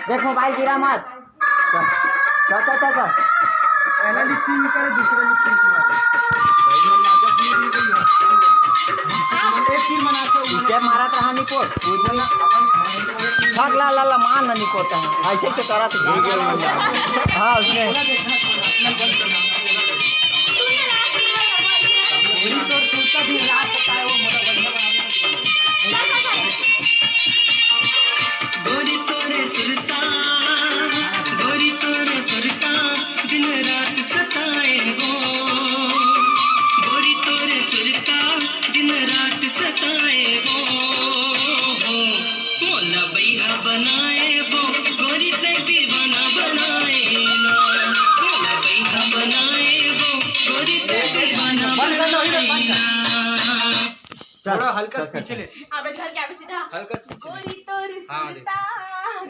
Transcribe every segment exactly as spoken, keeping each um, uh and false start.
देख मोबाइल गिरा मत। चल, चल, चल, चल। पहला lip sync करे, दूसरा lip sync मारे। एक तीर मना, अच्छा, step मारत रहा निपोर। छक ला, ला, ला, मान ना निपोर ता। ऐसे, ऐसे करा तो भूल गया। हाँ, उसने। गोरी तोरे सुरता, गोरी तोरे सुरता, दिन रात सताए वो। गोरी तोरे सुरता, दिन रात सताए वो। मोला बैहा बनाए वो, गोरी ते दीवाना बनाए ना। मोला बैहा बनाए वो, गोरी ते दीवाना बनाए ना। चल, थोड़ा हल्का चल, पीछे चल। ले। अबे, झर के अबे सीधा। हल्का पीछे ले। गोरी तोर हाँ, सुरता।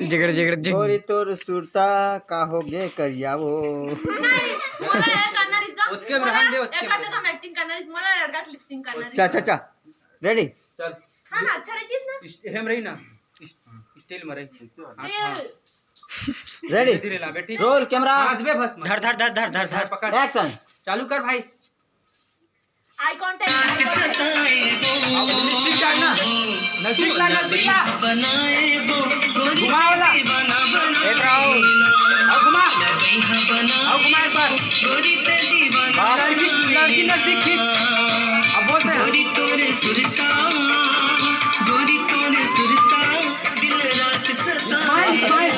जिगर, जिगर, जिगर। गोरी तोर सुरता का हो गे करिया वो। नहीं, मोला ये करना रिस ना। उसके में रहन दे, उसके एक में। हम acting करना रिस, मोला लड़का lip sync करना रिस। चा, चा, चा। Ready? चल। हाँ ना, अच्छा रही चीज ना। इस-, हम रही ना। इस-, style में रही। हाँ, हाँ। Ready? धीरे ला बेटी। Roll camera। हाँ, बस, बस। धर, धर, धर, धर, धर, धर। पकड़। Action। चालू कर भाई। Eye contact। अब नजदीक जाना, नजदीक ला, नजदीक ला। घुमाओ ला। एक राउंड। अब घुमा। अब घुमा एक बार। बस। लड़की, लड़की नजदीक खींच। अब बोलते हैं। Smile, smile।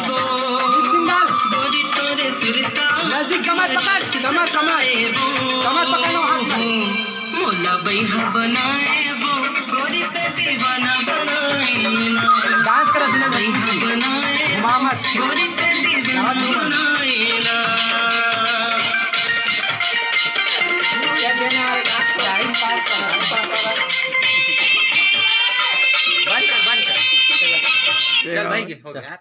Lip sync डाल। नजदीक कमर पकड़, कमर, कमर। कमर पकड़ लो हाथ में। मोला बैहा बनाए वो, गोरी ते दीवाना बनाए ना। Dance कर, अभिनव। बैहा बनाए घुमा मत। गोरी ते दीवाना बनाए ना। क्या देने वाले का? Time pass कर। बंद कर, बंद कर। चल भाई, हो गया।